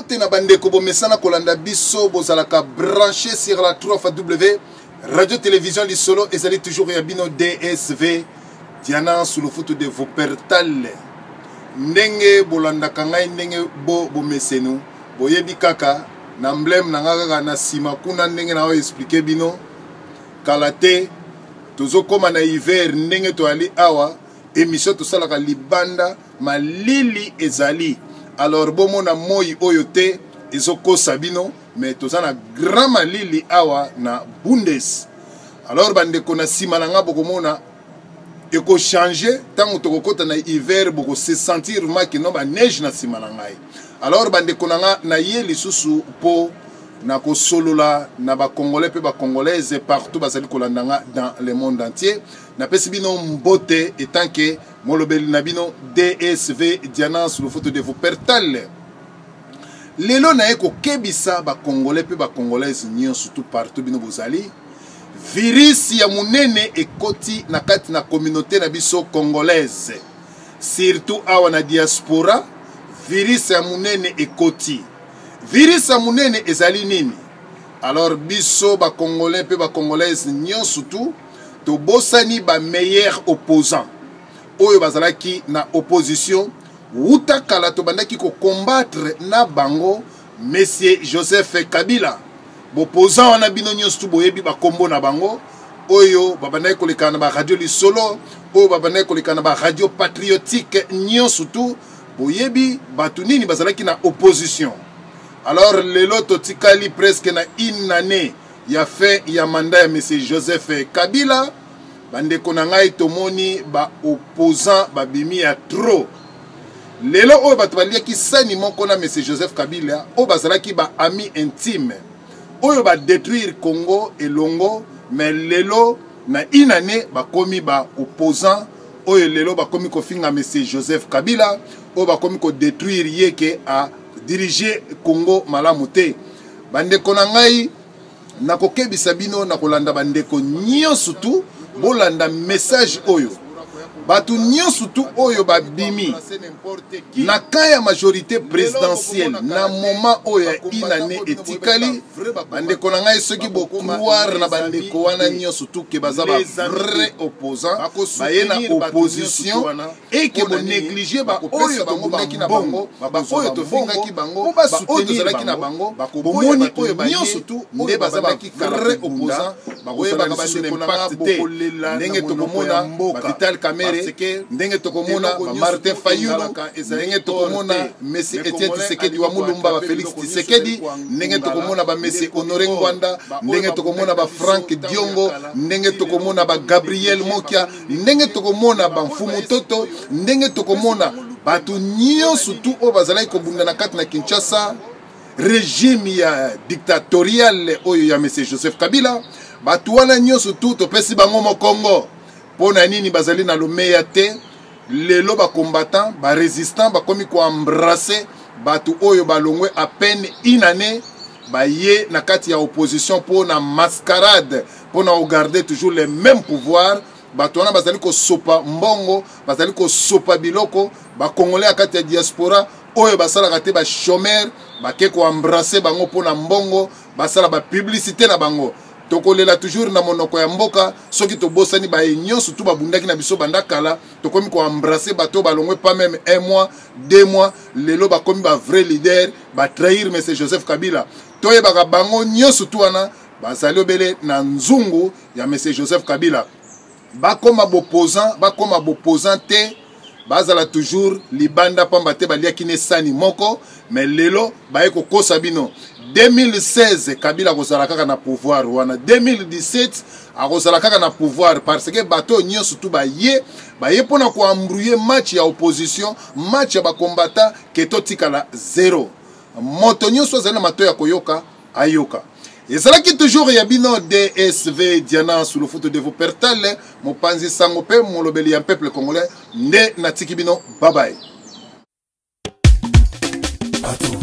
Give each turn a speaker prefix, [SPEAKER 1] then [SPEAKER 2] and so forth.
[SPEAKER 1] Mbote na bandeko bomesana kolanda biso, bozalaka branché sur la 3 W Radio Télévision Lisolo, ezali toujours ya bino DSV Diana Sulufutu de Wuppertal. Ndenge bolandaka ngai, ndenge bo bomesenu, boyebi kaka na emblème na nga kaka na nsima kuna, ndenge na expliquer bino kala te tozokoma na hiver, ndenge toyali awa émission tosalaka libanda, malili ezali, alors bomona moi oyo te ezokosa bino, mais toza na grand malili awa na Bundes. Alors bandeko, na nsima na nga bokomona ekochange ntango tokokɔta na hiver, bokose sentir makino baneige na nsima na ngai. Alors bandeko na nga, naye lisusu mpo na kosolola na bacongolais mpe bacongolaise partout bazali kolanda nga dans le monde entier. Napesi bino mbote etanke molobeli na bino DSV Diana Sulufutu de Wuppertal. Lelo naye kokebisa bacongolais mpe bacongolaise nyonso tout partout bino bozali. Virus ya monene ekoti na kati na communauté na biso congolaise, surtout awa na diaspora. Virus ya monene ekoti. Virus ya monene ezali nini? Alors biso bacongolais mpe bacongolaise nyonso tu tobosani bameilleur opposant oyo bazalaki na opposition wuta kala, tobandaki kocombattre na bango monsieur Joseph Kabila. Boposant wana, bino nyonso tu boyebi bakombo na bango, oyo babandaki koleka na baradio Lisolo, oyo babandaki koleka na baradio patriotique nyonso tu boyebi bato nini bazalaki na opposition. Alors lelo totikali presque na une année ya fin ya mandat ya monsieur Joseph Kabila. Bandeko na ngai, tomoni baopposant babimi ya trop lelo, oyo bato baliaki sani moko na monsieur Joseph Kabila, oyo bazalaki baami intime, oyo badétruire Congo elongo, mais lelo na une année bakomi baopposant, oyo lelo bakomi kofinga monsieur Joseph Kabila, oyo bakomi kodétruire ye ke adirige Congo malamu te. Bandeko na ngai, nakokebisa bino na kolanda bandeko nyonso tu bolanda message oyo. Bato nyonso tu oyo babimi na camp ya majorité présidentielle na moment oyo ya une année etikali, bandeko na ngai, soki bocroire na bandeko wana nyonso tu ke baza ba vrai opposant, baye na opposition, eke bonéglige baoyo tobundaki na bango, baoyo tofingaki bango, baoyo tozalaki na bango, bomoni oyo nyonso tu nde baza ba vrai opposant, bakoyebaka bandeko na nga te. Ndenge tokomona Vital Kamerhe, ndenge tokomona Martin Fayulu, ndenge tokomona monsieur Etienne Tshisekedi wa Mulumba, ba Félix Tshisekedi, ndenge tokomona ba monsieur Honoré Ngbanda, ndenge tokomona ba Frank Diongo, ndenge tokomona ba Gabriel Mokia, ndenge tokomona bamfumu Toto, ndenge tokomona bato nyonso tu oyo bazalaki kobunda na kati na Kinshasa, régime ya dictatorial oyo ya monsieur Joseph Kabila. Bato wana nyonso tu topesi bango mokongo. Mpo na nini bazali na lomeya te? Lelo bacombattant, barésistant bakomi koembrasser bato oyo balongwe à peine une année, baye na kati ya opposition mpo na mascarade, mpo na kogarder toujours le même pouvoir. Bato wana bazali kosopa mbongo, bazali kosopa biloko. Bakongolais ya kati ya diaspora oyo basalaka te, bachômeur, bake koembrasser bango mpo na mbongo, basala bapublicité na bango. Tokolela toujours na monoko ya mboka soki tobosani baye nyonso tu babundaki na biso banda kala. Tokomi koembrasser bato balongwe pas même un mois, 2 mois, lelo bakomi bavrai leader, batrahir monsieur Joseph Kabila. Toyebaka bango nyonso tu wana bazali obele na nzungu ya monsieur Joseph Kabila. Bakoma boposant, bakoma boposant te, bazala toujours libanda, pamba te baliaki ne sani moko. Mais lelo baye kokosa bino. 2016 Kabila akozala kaka na pouvoir wana, 2017 akozala kaka na pouvoir, parce que bato oyo nyonso tu baye, baye mpona koembrouiller match ya opposition, match ya bacombattant, ke totikala zéro. Moto nyonso azali na matoi ya koyoka, ayoka. Ezalaki toujours ya bino DSV Diana Sulufutu de Wuppertal, mopanzi sango mpe molobeli ya peuple congolais. Nde natiki bino, babaye.
[SPEAKER 2] Bato.